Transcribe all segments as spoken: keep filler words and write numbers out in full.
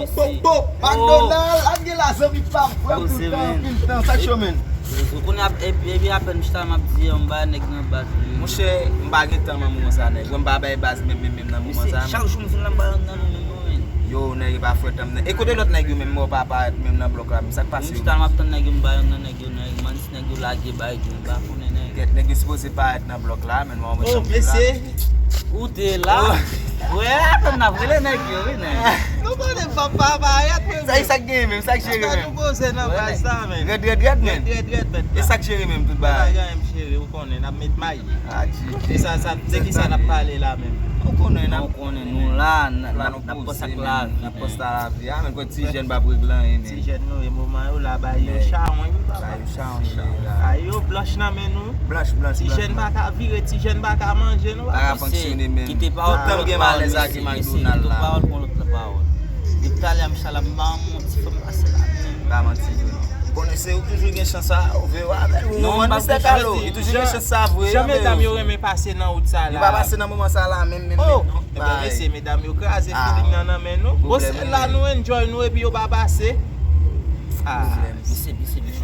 Pop, pop, McDonald, ap gen la zanmi pa m, frè m, tout tan, anpil tan, sa k cho, man. Ou konnen ap, epi, epi apèn chita m ap di yon bagay nèg nan baz li. Monchè, m pa gen tan nan moman sa, nèg. Mwen m pa bay baz menm, menm, menm nan moman sa, chak jou m vin la m pa rann nan nou menm non, men. Yo, nèg, e pa frè tan m nan. E kote lòt nèg yo menm, mwen pa parèt menm nan blòk la, men sa k pase yo? Chita m ap tann nèg yo, m pa rann nan nèg yo, nèg. Nèg yo lage bay tou, m pa konnen nèg. Gèt, nèg yo sipoze parèt nan blòk la, men mwen mwen Oh, mesye. Ou te la. Wè, atann n ap rele nèg yo, wi, nèg. Nou konnen papa parèt, men. Sa e sa k genyen menm, sa k jere menm. Nou koze nan baz sa, men. Rèd, rèd, rèd, men. Rèd, rèd, rèd, men. E sa k jere menm, tout bagay. Bagay, m chere, ou konnen, n ap met may. Ah, G G. Se sa, sa, se ki sa n ap pale la, menm. Ou konnen, n ap Ou konnen, nou la, n ap, n ap, n ap panse ak lavi, n ap panse ak lavi. Ah, men, Ti jèn p ap regle anyen, men. Ti jèn nou ye, moman yo la, bay yo chawony, wi, papa. Bay yo chawony, wi, la. Ay yo, blanch nan men nou. Blanch, blanch, blanch. Ti jèn pa ka vire, ti jèn pa ka manje, nou, papa. Pa ka fonksyone, men. Kite pawòl pou lòt pawòl, mesye, mesye, kite pawòl pou lòt pawòl. Depi talè a, m chala, m pa yon ti fanm pase la, men. Pa manti, vre, non. Konnen se ou toujou gen chans sa, ou vle avè l, ou Non, m pa Mistè Kalo, li toujou gen chans sa, vre, jan medam yo renmen pase nan wout sa la. Yo pa pase nan moman sa la, menm, menm, Oh, menm, non. Ebyen, mesye, medam yo kraze feeling nan nan men nou. Bon, se la nou enjoy nou epi yo pa pase. Ah. Mesye, mesye, mesye.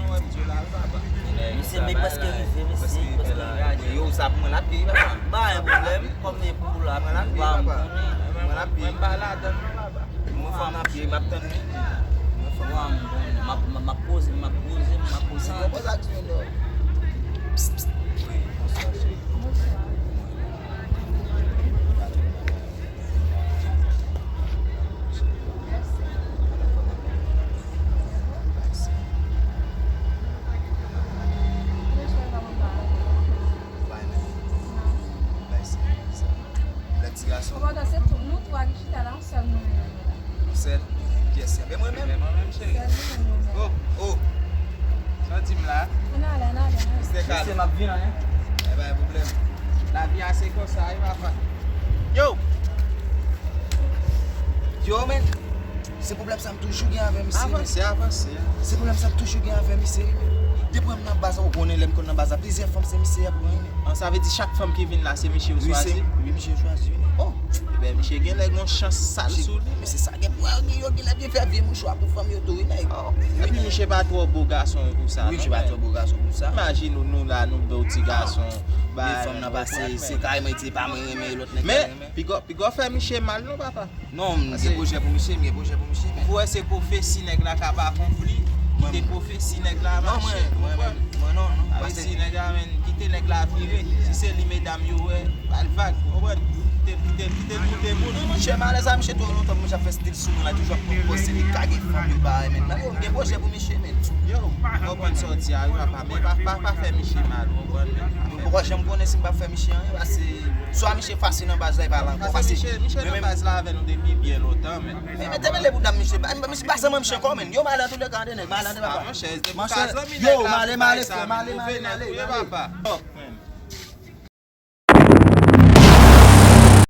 Mesye, men prèske rive, mesye, prèske rive. Yo, sa pou mwen l ap peye, papa. Pa gen pwoblèm, kòm e pou la, mwen la peye, papa. Mwen la peye. Mwen pa ladann non, papa. Mwen fanm nan pye, m ap tann li. Mwen fanm nan. M ap, m ap, m ap poze, m ap poze, m ap poze. Psst, psst. Wi, bonswa, cheri. Bay men. Bay serye sa. Lè ti gason. Pandan se tou, nou twa ki chita la, yon sèl nou menm la. Yon sèl? Kiyès? Enben mwen menm. Enben mwen menm, cheri. Sèl nou menm, nou menm. Oh, oh. Sa w di m la? Ann ale, ann ale, ann ale. Mistè Kalo. Mesye, m ap vin, hein. E pa gen pwoblèm. Lavi a se konsa, wi, papa. Yo! Yo, men. Se pwoblèm sa m toujou gen avè misye, men. Avanse, avanse. Se pwoblèm sa m toujou gen avè misye, wi, men. Depi m nan baz la, ou konnen lè m konn nan baz la, plizyè fanm se misye y ap pran, wi, men. An, sa vle di chak fanm ki vin la, se misye yo chwazi? Wi, misye yo chwazi, wi, men. Oh! Ebyen, misye genlè gen yon chans sal sou li. Men se sa, gen pou gen yo genlè vin fè vye mouchwa pou fanm yo tou, wi, nèg. Oh, epi misye pa twò bo gason pou sa, non, men. Wi, misye pa twò bo gason pou sa. Imajine w, nou la, nou bèl ti gason. Men fanm nan pase, se kareman di pa mwen renmen, lòt nèg la renmen. Men, piga, piga w fè misye mal, non, papa. Non, m gen pwojè pou misye, m gen pwojè pou misye, men. Ou wè se pwofesi nèg la k ap akonpli, kite pwofesi nèg la mache, ou konprann? Mwen, non, non, sa vle di nèg la, men, kite nèg la vire. Si se li medam yo wè, ba l vag, ou konprann? Kite l, kite l, kite l koute moun. Non, monchè, malè sa, misye twò lontan, misye ap fè stil sou mwen la, toujou ap pran pòz, se li k ka gen fanm, li pa renmen. Nan yo, m gen pwojè pou misye, men. Yo, ou konprann sa w di a, wi, papa, men pa, pa, pa fè misye mal, ou konprann, men. M poko janm konnen si m p ap fè misye anyen, paske swa misye efase nan baz la, e pa la ankò, paske misye, misye nan baz la avè nou depi byen lontan, men. Men mete mele bouda m, misye, misye pa zanmi misye ankò, men. Yo, malè antouleka, tande nèg, malè, tande papa. Ah, monchè, se pou sa zanmi nèg la, malè, malè, frè, malè, malè, malè, papa.